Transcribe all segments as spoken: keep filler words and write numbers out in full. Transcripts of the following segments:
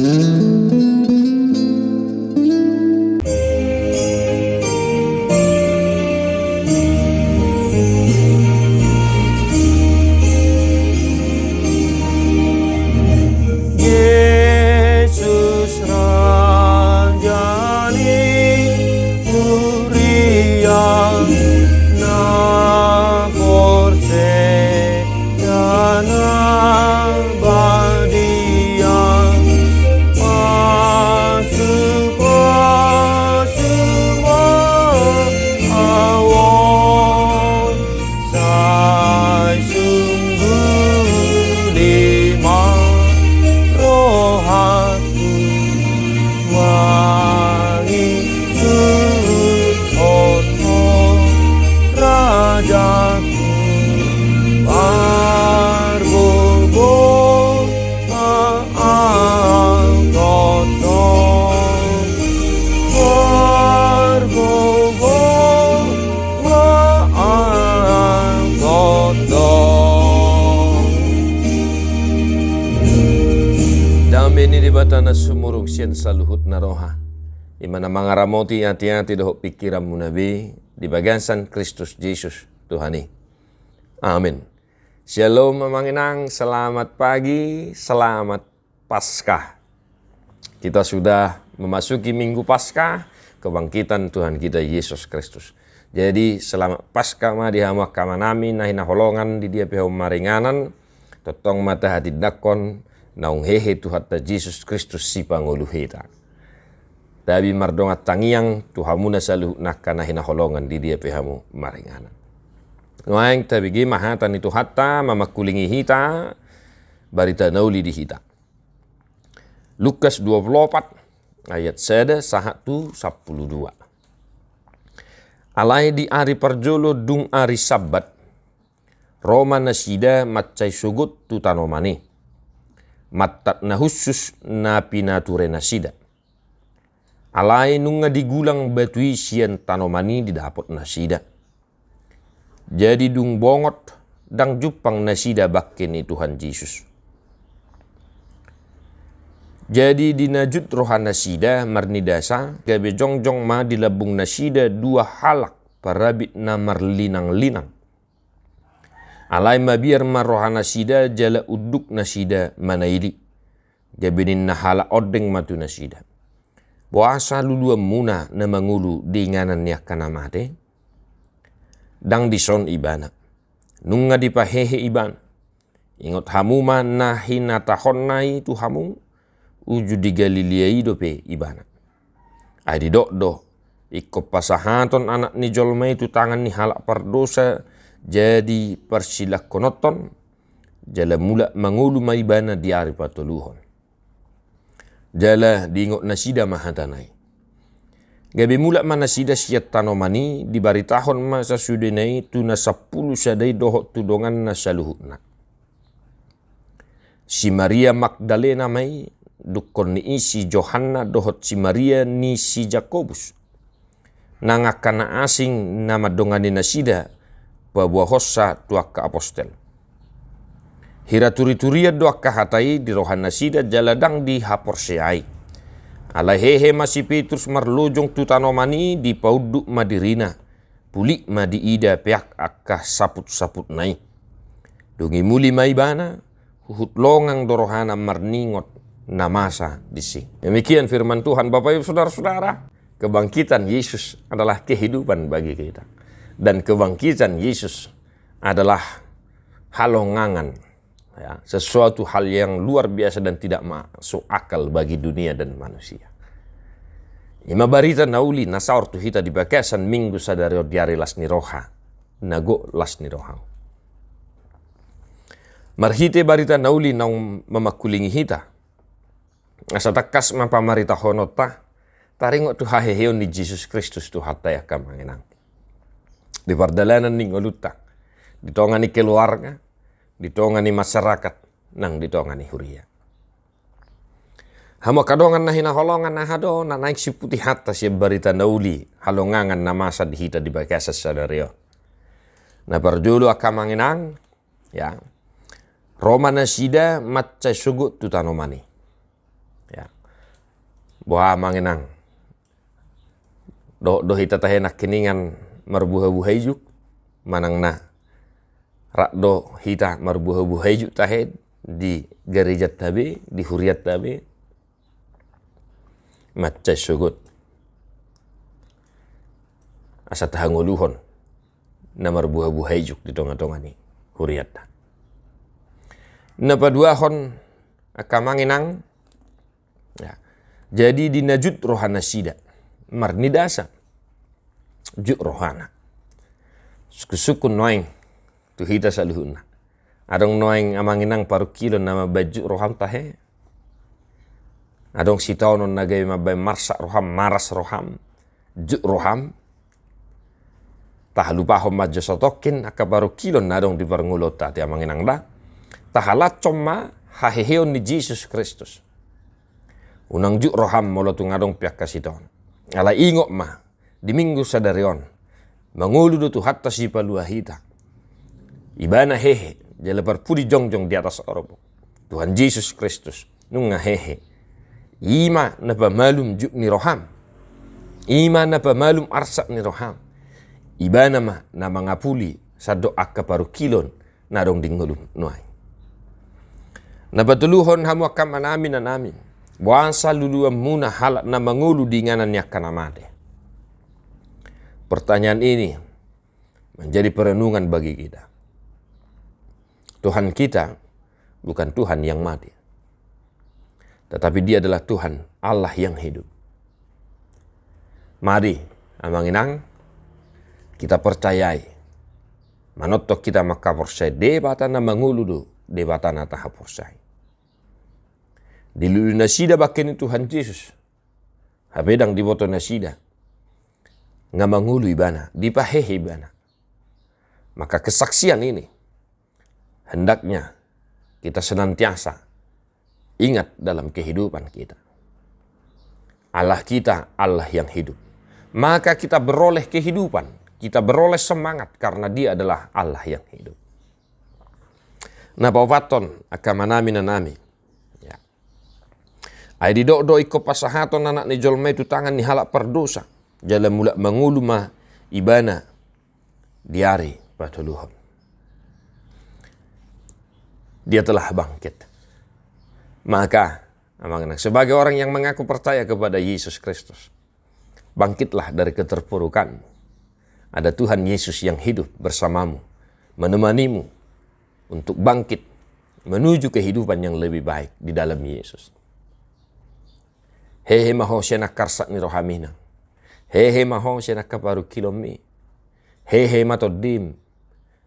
Jesus Raja ni huria, na porsea, na badia, pasu-pasu ma au on. Sai sungguh lima rohangku mangihut Ho, Rajaku, margogo ma au tongtong, margogo ma au tongtong. Dame ni Debata na sumurung sian saluhutna roha, i ma na mangaramoti ateate dohot pingkiranmuna be di bagasan Kristus Jesus Tuhan i. Amin. Shalom amang inang, selamat pagi, selamat Paskah. Kita sudah memasuki Minggu Paskah, kebangkitan Tuhan kita Yesus Kristus. Jadi, selamat Paskah ma di hamu angka amanami na hinaholongan di dia pe hamu maringanan, tongtong ma tahatindangkon naung hehe Tuhanta Jesus Kristus sipangolu hita. Tabi mardongan tangiang tu hamuna saluhutna angka na hinaholongan di dia pe hamu maringanan. Nuaeng tabege ma hata ni Tuhanta mamangkulingi hita, barita na uli di hita. Lukas dua pulu opat ayat sada sahat tu sampulu dua. Alai di ari parjolo dung ari Sabbat, ro ma nasida mansai sogot tu tanoman i, mantat na hushus na pinature nasida. Alai nunga digulang batu i sian tanoman i didapot nasida. Jadi dung bongot, ndang jumpang nasida bangke ni Tuhan Jesus. Jadi dinajut roha nasida marnidasa, gabe jongjong ma di lambung nasida dua halak parabit na marlinang-linang. Alai mabiar ma roha nasida jala unduk nasida manaili. Gabe ninna halak ondeng ma tu nasida: Boasa luluanmuna na mangolu di inganan ni angka na mate? Ndang dison ibana. Nunga dipahehe ibana. Ingot hamu ma na hinatahonna i tu hamu, uju di Galilea i dope ibana. Ai didok do, ingkon pasahaton Anak ni jolma i tu tangan ni halak pardosa, jadi parsilangkononton, jala mulak mangolu ma ibana di ari patoluhon. Jala diingot nasida ma hatana i. Gabe mulak ma nasida sian tanoman i, dibaritahon ma sasudena i tu na sampulu sada i dohot tu donganna saluhutna. Si Maria Magdalena ma i, dungkon ni i si Johanna dohot si Maria ni si Jakobus, nang angka na asing na mandongani nasida paboahonsa tu angka apostel. Hira turi-turian do angka hata i di roha nasida jala ndang dihaporseai. Alai hehe ma si Petrus marlojong tu tanoman i, dipaunduk ma dirina. Pulik ma diida peak angka saput-saputna i. Dung i muli ma ibana, huhut longang do rohana marningot na masa disi. Demikian firman Tuhan, Bapak Ibu Saudara-saudara. Kebangkitan Yesus adalah kehidupan bagi kita. Dan kebangkitan Yesus adalah halongangan. Ya, sesuatu hal yang luar biasa dan tidak masuk akal bagi dunia dan manusia. I ma barita na uli na saor tu hita di bagasan Minggu sadari on di ari las ni roha. Na gok las ni roha. Marhite barita na uli naung mamangkulingi hita, asa tangkas ma pamaritahononta taringot tu haheheon ni Jesus Kristus Tuhanta i, angka amang inang. Di pardalanan ni ngolunta, di tonga ni keluarga, di tonga ni masyarakat, nang di tonga ni huria. Hamu angka dongan na hinaholongan, aha do na naeng siputihonta sian barita na uli halongangan na masa di hita di bagasan sadari on? Na parjolo, angka amang inang, ya, ro ma nasida mansai sogot tu tanoman i. Ya. Boha amang inang? Dohot do hita tahe nangkiningan marbuha-buha ijuk, manang na rap do hita marbuha-buha ijuk tahe di garejanta be, di hurianta be? Mansai sogot asa tahangoluhon na marbuha-buha ijuk di tonga-tonga ni hurianta. Na paduahon, angka amang inang, ya, jadi di na jut rohanasida, marnidasa jut rohana. Sungkun-sungkun nuaeng tu hita saluhutna. Adong nuaeng amang inang parungkilon na mambaen jut roham tahe? Adong sitaonon na gabe mambaen marsak roham, maras roham, jut roham? Tahalupahon ma jo satongkin angka parungkilon na adong di parngoluonta, ate amang inang da. Tahalashon ma haheheon ni Jesus Kristus. Unang jut roham molo tung adong pe angka sitaonon. Alai ingot ma, di Minggu sadari on, mangolu do Tuhanta Sipalua hita. Ibana hehe jala parpudi jongjong di atas orbuk. Tuhan Jesus Kristus nunga hehe. I ma na pamalum jut ni roham. I ma na pamalum arsak ni roham. Ibana ma na mangapuli sandok angka parungkilon na adong di ngolum nuaeng. Na patoluhon, hamu angka amanami, inanami, boasa luluanmuna halak na mangolu di inganan ni angka na mate? Pertanyaan ini menjadi perenungan bagi kita. Tuhan kita bukan Tuhan yang mati, tetapi Dia adalah Tuhan, Allah yang hidup. Mari, amang inang, kita percayai, manongtong hita mangkaporseai, Debata na mangolu do Debata na tahaporseai. Dilului nasida bangke ni Tuhan Jesus, hape ndang diboto nasida, nga mangolu Ibana, dipahehe Ibana. Maka kesaksian ini hendaknya kita senantiasa ingat dalam kehidupan kita. Allah kita Allah yang hidup. Maka kita beroleh kehidupan, kita beroleh semangat karena Dia adalah Allah yang hidup. Na paopathon, angka amanami, inanami, ya. Ai didok do ingkon pasahaton Anak ni jolma i tu tangan ni halak pardosa, jala mulak mangolu ma Ibana di ari patoluhon. Dia telah bangkit. Maka, amang inang, sebagai orang yang mengaku percaya kepada Yesus Kristus, bangkitlah dari keterpurukanmu. Ada Tuhan Yesus yang hidup bersamamu, menemanimu untuk bangkit menuju kehidupan yang lebih baik di dalam Yesus. Hehe ma ho sian angka arsak ni roham, inang. Hehe ma ho sian angka parungkilonmi. Hehe ma tondim.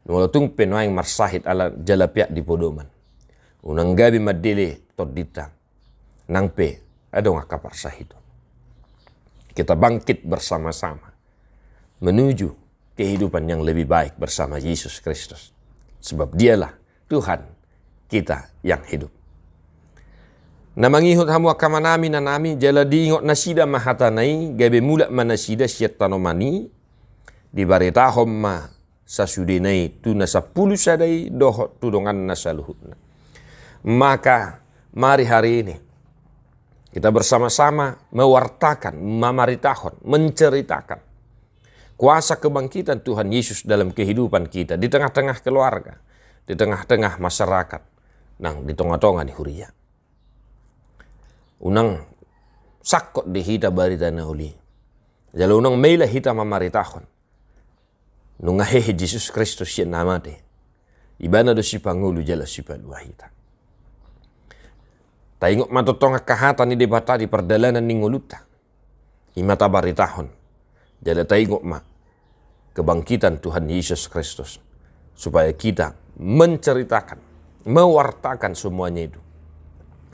Molo tung pe nuaeng marsahit ala jala peak di podoman, unang gabe mandele tondinta nang pe adong angka parsahiton. Kita bangkit bersama-sama menuju kehidupan yang lebih baik bersama Yesus Kristus. Sebab Dialah Tuhan kita yang hidup. Na mangihut hamu angka amanami, inanami, jala diingot nasida ma hatana i, gabe mulak ma nasida sian tanoman i, dibaritahon ma sasudena i tu na sampulu sada i dohot tu donganna saluhutna. Maka mari hari ini kita bersama-sama mewartakan, mamaritahon, menceritakan kuasa kebangkitan Tuhan Yesus dalam kehidupan kita, di tengah-tengah keluarga, di tengah-tengah masyarakat, nang di tonga-tonga ni huria. Unang sangkot di hita barita na uli. Jala unang maila hita mamaritahon nunga hehe Jesus Kristus sian na mate. Ibana do sipangolu jala sipalua hita. Taingot ma tongtong angka hata ni Debata di pardalanan ni ngolunta. I ma tabaritahon. Jala taingot ma kebangkitan Tuhan Yesus Kristus, supaya kita menceritakan, mewartakan semuanya itu,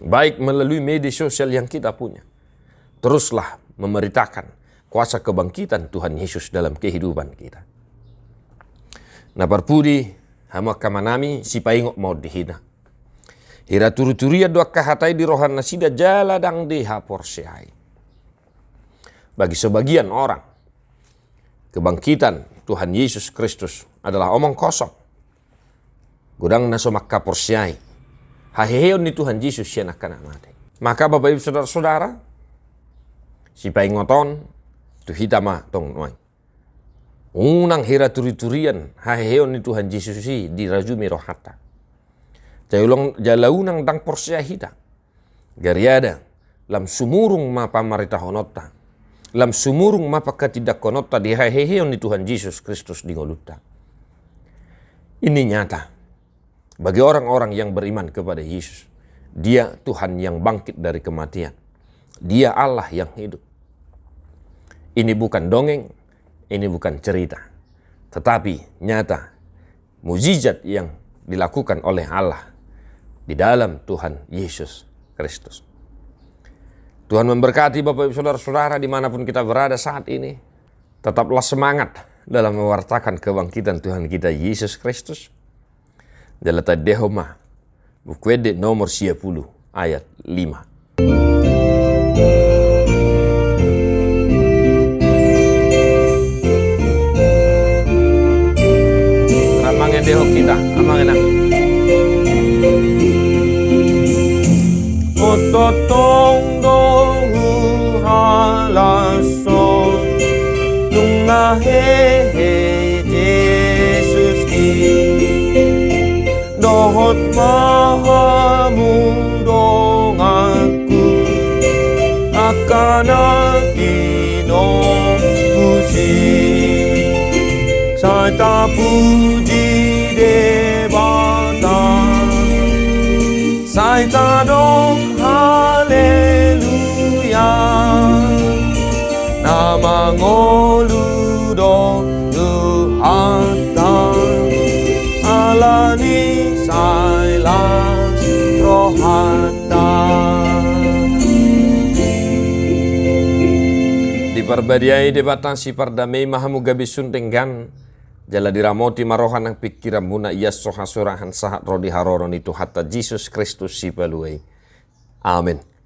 baik melalui media sosial yang kita punya. Teruslah memberitakan kuasa kebangkitan Tuhan Yesus dalam kehidupan kita. Na parpudi, hamu angka amanami, sipaingot ma on di hita. Hira turu-turian do angka hata i di roha nasida jala ndang dihaporseai. Bagi sebagian orang, kebangkitan Tuhan Yesus Kristus adalah omong kosong. Godang na so mangkaporseai haheheon ni Tuhan Jesus sian angka na mate. Maka Bapak Ibu Saudara-saudara, Sipaingoton tu hita ma tong nuaeng. Unang hira turiturian haheheon ni Tuhan Jesus i dirajumi rohanta. Jala unang, jala unang ndang porsea hita. Gariada, lam sumurung ma pamaritahononta, lam sumurung ma panghatindangkononta di haheheon ni Tuhan Jesus Kristus di ngolunta. Ini nyata bagi orang-orang yang beriman kepada Yesus. Dia Tuhan yang bangkit dari kematian. Dia Allah yang hidup. Ini bukan dongeng, ini bukan cerita, tetapi nyata mujizat yang dilakukan oleh Allah di dalam Tuhan Yesus Kristus. Tuhan memberkati Bapak Ibu Saudara-saudara dimanapun kita berada saat ini. Tetaplah semangat dalam mewartakan kebangkitan Tuhan kita Yesus Kristus. Jala taendehon ma Buku Ende nomor sia pulu ayat lima. Amang endehon hita, amang inang. Mototong do huhalashon, nunga hehe Jesus i. Dohot ma hamu donganku, angka na tinombus i. Sai tapuji Debata, sai tadok haleluya. Na mangolu do Tuhanta, alani sai las rohanta. Diparbadiai Debata sipardamei ma hamu gabe sun denggan, jala diramoti ma roha nang pingkiranmuna, ias so hasurahan sahat ro di haroro ni Tuhanta Jesus Kristus Sipalua i. Amen.